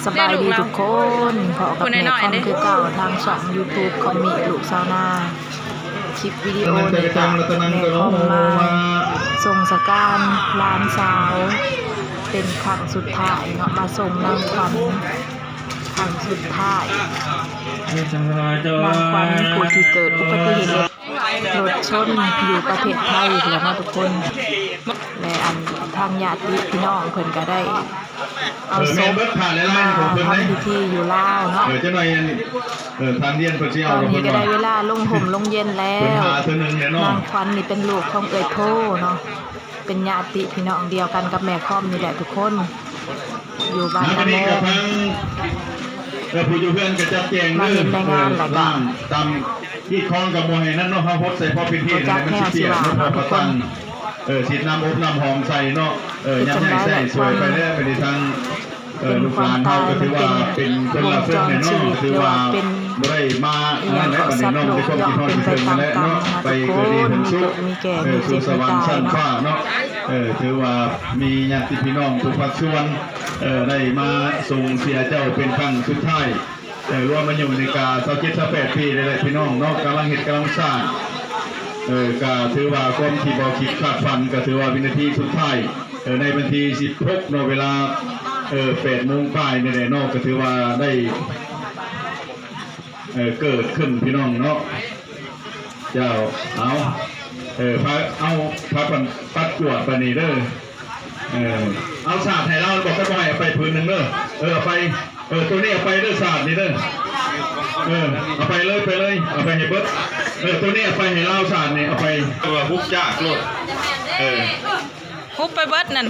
ສະບາຍດີທຸກຄົນ ພໍ້ກັບແມ່ຄອມຄືເກົ່າ ທາງຊ່ອງຢູທູບຄອມມິລູກຊາວນາ. ຄລິບວິດີໂອນີ້ກະແມ່ຄອມມາສົ່ງສະການຫຼານສາວເປັນຄັ້ງສຸດທ້າຍເນາະ ມາສົ່ງນາງຂວັນຄັ້ງສຸດທ້າຍ. ນາງຂວັນຜູ້ທີ່ເກີດອຸບັດຕິເຫດລົດຊົນຢູ່ປະເທດໄທພຸ້ນລະເນາະທຸກຄົນ ແລະ ອັນ ທາງຍາດຕິພີ່ນ້ອງເພິ່ນກະໄດ້ ເອົາສົບມາທຳພິທີຢູ່ລາວເນາະ. ເອີ ຈັກໜ້ອຍ ເອີ ທາງຮຽນເພິ່ນຊິເອົາ ຕອນນີ້ກະໄດ້ເວລາລົງຮົ່ມລົງເຢັນແລ້ວ. ນາງຂວັນນີ້ເປັນລູກຂອງເອື້ອຍໂພເນາະ ເປັນຍາດຕິພີ່ນ້ອງດຽວກັນກັບແມ່ຄອມນີ້ແຫຼະທຸກຄົນ ຢູ່ບ້ານນາໂມ. ເອີ ຜູ້ຢູ່ເຮືອນກະຈັດແຈງເດີ ເອີ ລ້າງຕາມ ຮີດຄອງກະບໍ່ໃຫ້ນັ້ນເນາະ ເຮົາຫົດໃສ່ພໍເປັນເທດ ມັນຊິປຽກເນາະ ພໍປະຕັງ ເອີ ສີດນ້ຳອົບນ້ຳຫອມໃສ່ເນາະ ເອີ ຍາມໃຫ້ໃຊ້ສວຍໄປແລ້ວ ໄປໃນທາງ ເອີ ລູກຫຼານເຮົາກະຖືວ່າເປັນຄົນລະເຄິ່ງແຫຼະເນາະ ຖືວ່າບໍ່ໄດ້ມາອັນນັ້ນແຫຼະ ບັດນີ້ນ້ອງໄດ້ຄວາມຄິດຮອດຄິດເຖິງຫັ້ນແຫຼະເນາະ ໄປເກີດດີເຖິງສຸກ ເອີ ສູ່ສະຫວັນຊັ້ນຟ້າເນາະ ເອີ ຖືວ່າມີຍາດຕິພີ່ນ້ອງທຸກພາກສ່ວນ ເອີ ໄດ້ມາສົ່ງເສຍເຈົ້າເປັນຄັ້ງສຸດທ້າຍ. ເອີ ລວມອາຍຸນີ້ກະຊາວເຈັດ ຊາວແປດປີແລ້ວແຫຼະພີ່ນ້ອງເນາະ ກຳລັງເຮັດກຳລັງສ້າງ ເອີ ກະຖືວ່າຄວາມທີ່ບໍ່ຄິດຄາດຝັນ ກະຖືວ່າວິນາທີສຸດທ້າຍ ເອີ ໃນວັນທີສິບຫົກເນາະ ເວລາ ເອີ ແປດໂມງປາຍນີ້ແຫຼະເນາະ ກະຖືວ່າໄດ້ ເອີ ເກີດຂຶ້ນພີ່ນ້ອງເນາະ. ເຈົ້າ ເອົາ ເອີ ພາ ເອົາ ພາກັນປັດກວາດບາດນີ້ເດີ. ເອີ ເອົາສາດໃຫ້ລາວ ບອກເຂົາບໍ່ໃຫ້ເອົາໄປຜືນໜຶ່ງເດີ. ເອີ ເອົາໄປ ເອີ ໂຕນີ້ເອົາໄປເດີ ສາດນີ້ເດີ. ເອີ ເອົາໄປເລີຍ ໄປເລີຍ ເອົາໄປໃຫ້ເບິດ. ເອີ ໂຕນີ້ເອົາໄປໃຫ້ລາວ ສາດນີ້ເອົາໄປ. ແຕ່ວ່າຮຸບຈາກໂລດ ເອີ ຮຸບໄປເບິດນັ້ນ.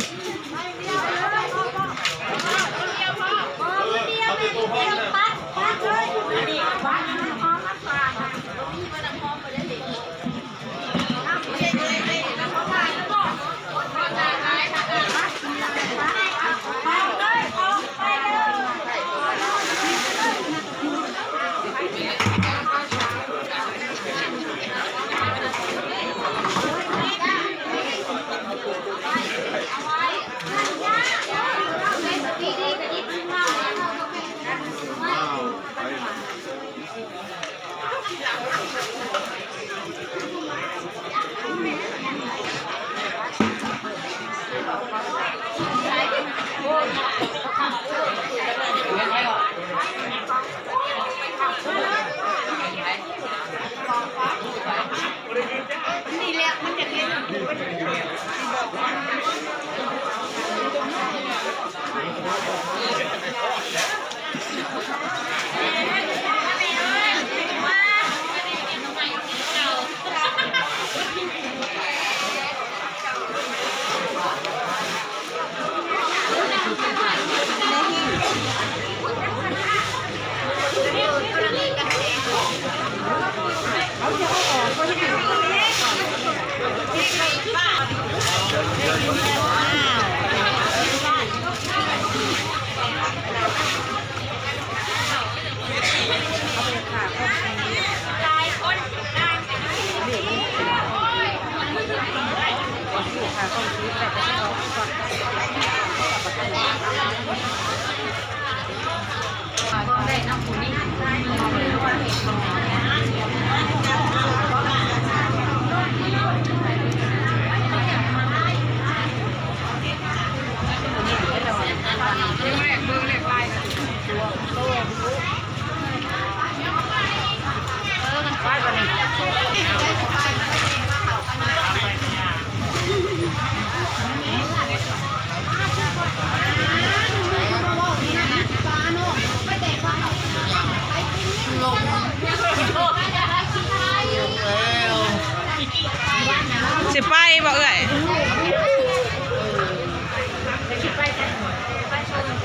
สิไปบ่เอื้อย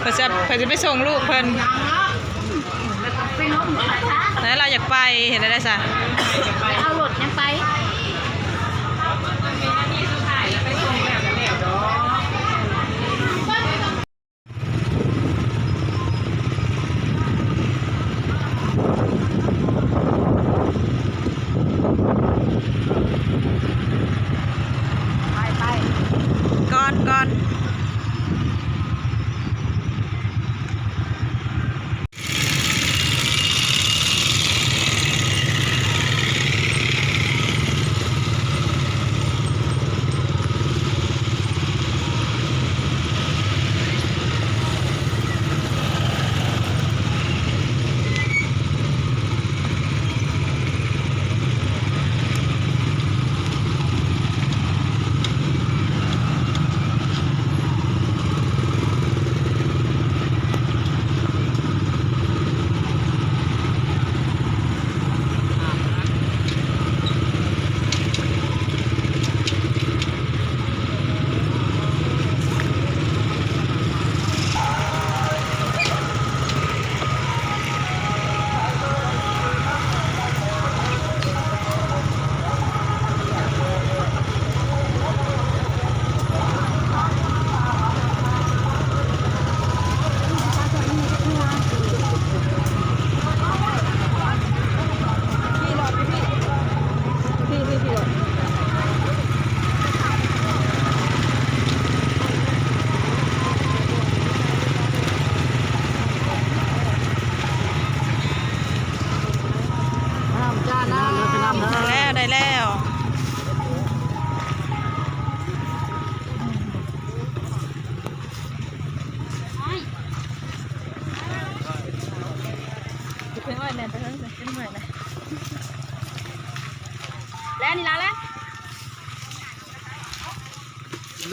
เพิ่นจะ เพิ่นจะไปส่งลูกเพิ่น แล้วเราอยากไป เห็นได้ซะ เอารถยังไป ไป ไป ก่อน ก่อน.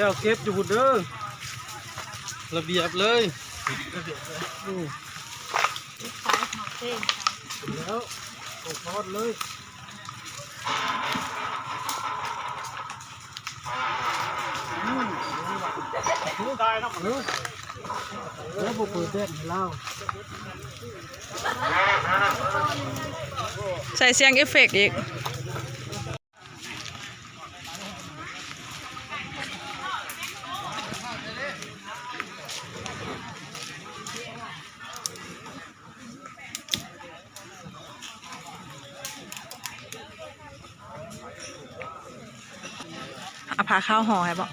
ແລ້ວເກັບຢູ່ພຸ້ນເດີ ລະບຽບເລີຍ. ອືມ ແລ້ວ ໂອ້ ທອດເລີຍ. ອືມ ເອີ ບໍ່ເປີດແດດໃຫ້ລາວ. ໃສ່ສຽງເອຟເຟັກອີກ. ເອົາຜ້າຂາວຫໍ່ໃຫ້ບໍ? ຜ້າ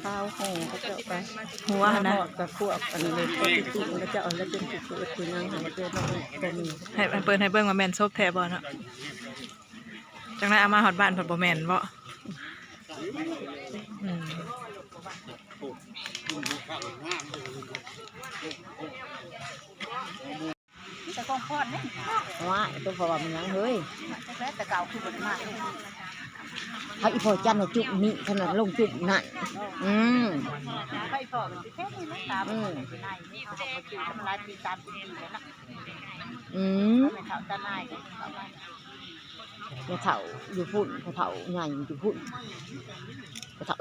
ຂາວຫໍ່ເຂົາເຈົ້າໄປ ຫົວຫັ້ນນະ ມາຮອດກະພວກອັນນີ້ເລີຍ ເຂົາຊິກິນເຂົາເຈົ້າ ແລ້ວເປັນຜູ້ເປີດຜູ້ຫຍັງໃຫ້ເຈົ້າເນາະ ກໍມີ ໃຫ້ ໃຫ້ເປີດໃຫ້ເບິ່ງວ່າແມ່ນສົບແທ້ບໍ່ເນາະ. ຈັ່ງໃດເອົາມາຮອດບ້ານເພິ່ນບໍ່ແມ່ນບໍ? ອືມ ມີແຕ່ຂອງພອນເດ້. ວ້າຍ ຕົວເຂົາວ່າມັນຫຍັງເຮີ້ຍ? ຈັກແລ້ວ ແຕ່ເກົ່າຄືບໍ່ໄດ້ມາ. ເຮົາອີ່ພໍ່ຈັນນະຈຸນີ້ຂະໜາດລົງຈຸນັ້ນ. ອືມ ໄປພໍ່ມັນຊິແທ້ນີ້ນະ ຕາ ອືມ ເຂົາກໍບໍ່ຈື່ ມັນຫຼາຍປີ ສາມສິບປີແລ້ວນະ. ອືມ ແມ່ເຖົ້າຕານາຍກໍເຂົ້າມາ. ແມ່ເຖົ້າຢູ່ພຸ້ນ ພໍ່ເຖົ້າໃຫຍ່ຢູ່ພຸ້ນ ພໍ່ເຖົ້າ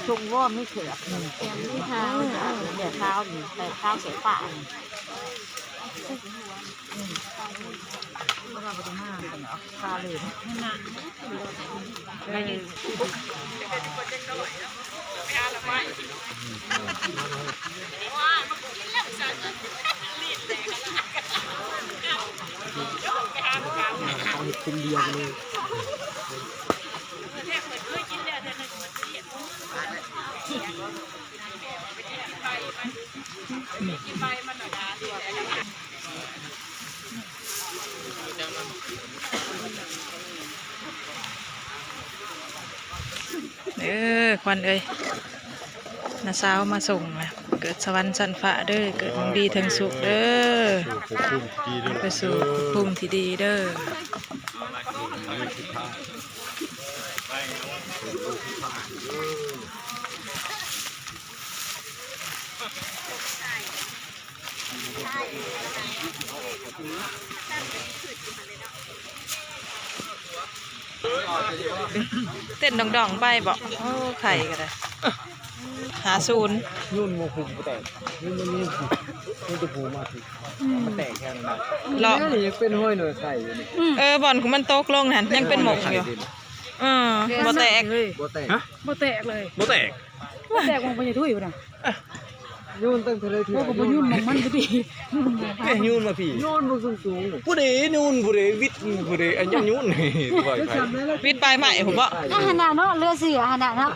ຊົງວອມມີເຂືອບ ແກ່ຂາວນີ້ ແກ່ຂາວແກ່ຟ້າ. ເອີ ຂວັນເອີຍ ນ້າສາວມາສົ່ງລະ ເກີດສະຫວັນຊັ້ນຟ້າເດີ ເກີດຫວັງດີເຖິງສຸກເດີ ໄປສູ່ພບພູມທີ່ດີເດີ. ເຕັ້ນດອງໆໄປບໍ? ໂອ້ ໄຂ່ກໍໄດ້ ຫ້າສູນ ຍູນບໍ່ຄຸມບໍ່ແຕກ ຍູນ ຍູນ ຍູນ ຍູນແຕ່ພູມາ ອືມ ມັນແຕກແຄ່ນັ້ນນະ ເລາະ ນີ້ຍັງເປັນຫ້ອຍໜ່ວຍໄຂ່ຢູ່ນີ້ ອືມ ເອີ ບ່ອນຂອງມັນຕົກລົງຫັ້ນ ຍັງເປັນໝົກຢູ່ ເອີ ບໍ່ແຕກ ບໍ່ແຕກ ຮະ ບໍ່ແຕກເລີຍ ບໍ່ແຕກ ບໍ່ແຕກຂອງພະຍາທຸຍພຸ້ນນະ ຍູນຕັ້ງເທື່ອໃດເທື່ອ ໂອ້ ກໍບໍ່ຍູນໝ່ອງມັນກໍດີ ເດ້ຍູນມາພີ້ ຍູນບໍ່ສູງໆ ຜູ້ໃດຍູນ ຜູ້ໃດວິດ ຜູ້ໃດອັນຍັງຍູນ ວິດປາຍໄມ້ພຸ້ນບໍ? ອັນຫັ້ນນະເນາະ ເຫຼືອເສືອຫັ້ນນະເນາະ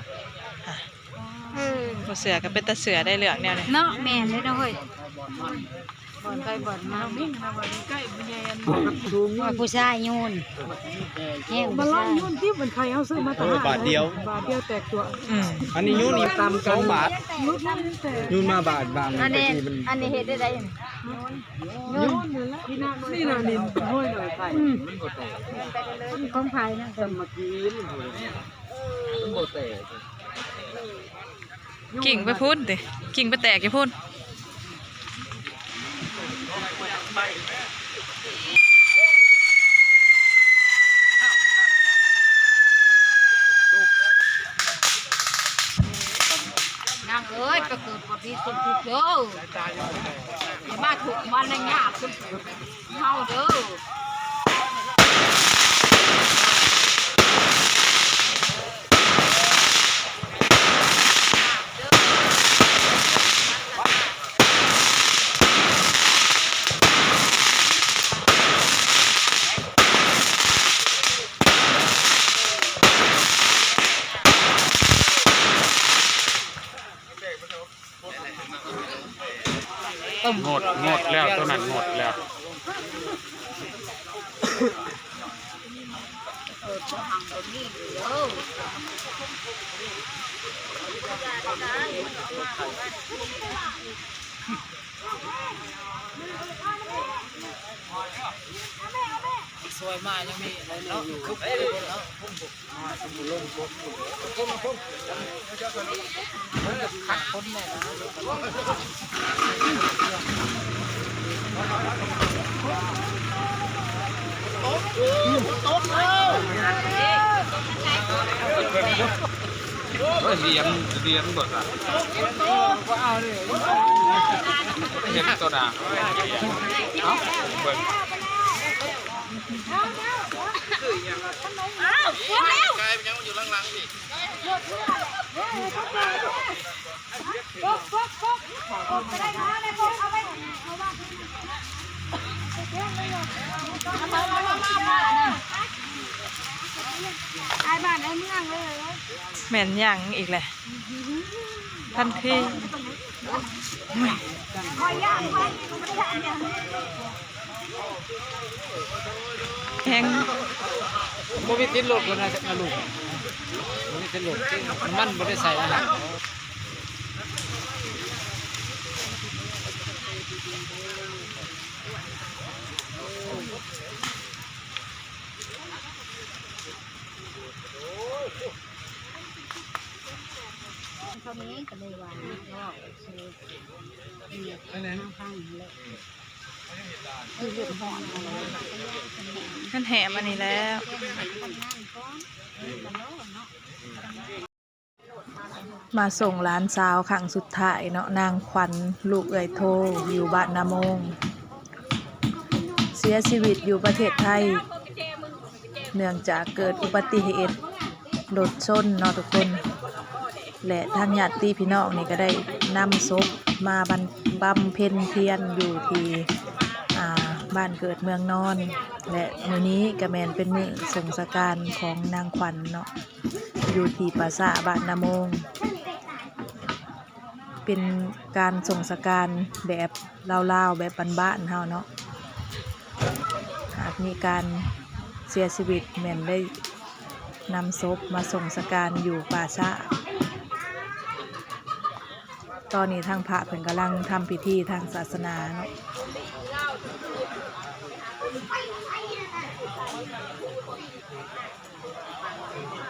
ເອີ ບໍ່ເຊື່ອກໍເປັນຕາເຊື່ອໄດ໋ເລື່ອງແນວນີ້ເນາະ ແມ່ນເດ້ເນາະເຮີ້ຍ ບ່ອນໄປບ່ອນມາ ໂອ້ຍ ຜູ້ຊາຍຍູນ ແຮງ ມາລອງຍູນຕິ ມັນໄຂ່ເຮົາຊື້ມາຕະຫຼາດ ບາດດຽວ ບາດດຽວແຕກຕົວະ ອືມ ອັນນີ້ຍູນອີກຕ່ຳສອງບາດ ຍູນມາບາດບາງ ອັນນີ້ ອັນນີ້ເຮັດໄດ້ໃດ ຍູນ ຍູນ ນີ້ນະ ນີ້ນະ ນີ້ຫ້ອຍໜ່ວຍໄຂ່ ອືມ ມັນບໍ່ແຕກ ຂອງໃຜນະ ສາມັກຄີ ມັນບໍ່ແຕກ ກິ່ງໄປພຸ້ນຕິ ກິ່ງໄປແຕກຢູ່ພຸ້ນ ນາງເອີຍ ໄປເກີດບໍ່ດີສົມທຸດເດີ ຢ່າມາທຸກມານະຍາກ ເຮົາເດີ. ງົດ ງົດແລ້ວ ໂຕນັ້ນງົດແລ້ວ. ຊ່ວຍມາຍັງມີເນາະ ຄືເນາະ ເອີ ລຽນ ລຽນບໍ່ຊະ ເຫັນໂຊດາ ເອົ້າ ເບິ່ງ ອ້າຍບ້ານອ້າຍເມືອງເອີຍ ແມ່ນຫຍັງອີກແຫຼະ ທັນທີ ແຮງ ບໍ່ມີຕິດລົດບໍ່ນະ ນະລູກ ບໍ່ມີຕິດລົດ ນ້ຳມັນບໍ່ໄດ້ໃສ່ນະ. ເທົ່ານີ້ກໍເລີຍວ່າເນາະ ເອີ ນີ້ນາງພັງແຫຼະ ຄືເລືອດຮ້ອນເນາະ ມັນແຫມອັນນີ້ແລ້ວ. ມາສົ່ງຫຼານສາວຄັ້ງສຸດທ້າຍເນາະ ນາງຂວັນ ລູກເອື້ອຍໂທ ຢູ່ບ້ານນາໂມງ ເສຍຊີວິດຢູ່ປະເທດໄທ ເນື່ອງຈາກເກີດອຸບັດຕິເຫດລົດຊົນເນາະທຸກຄົນ ແລະ ທາງຍາດຕິພີ່ນ້ອງນີ້ກໍໄດ້ນຳສົບມາບັນ ບຳເພັນພຽນຢູ່ທີ່ ອ່າ ບ້ານເກີດເມືອງນອນ ແລະ ມື້ນີ້ກໍແມ່ນເປັນມື້ສົ່ງສະການຂອງນາງຂວັນເນາະ ຢູ່ທີ່ປ່າຊ້າບ້ານນາໂມງ ເປັນການສົ່ງສະການແບບລາວໆ ແບບບ້ານໆ ເຮົາເນາະ ຫາກມີການເສຍຊີວິດແມ່ນໄດ້ນຳສົບມາສົ່ງສະການຢູ່ປ່າຊ້າ ຕອນນີ້ທາງພະເພິ່ນກຳລັງທຳພິທີທາງສາສະໜາເນາະ.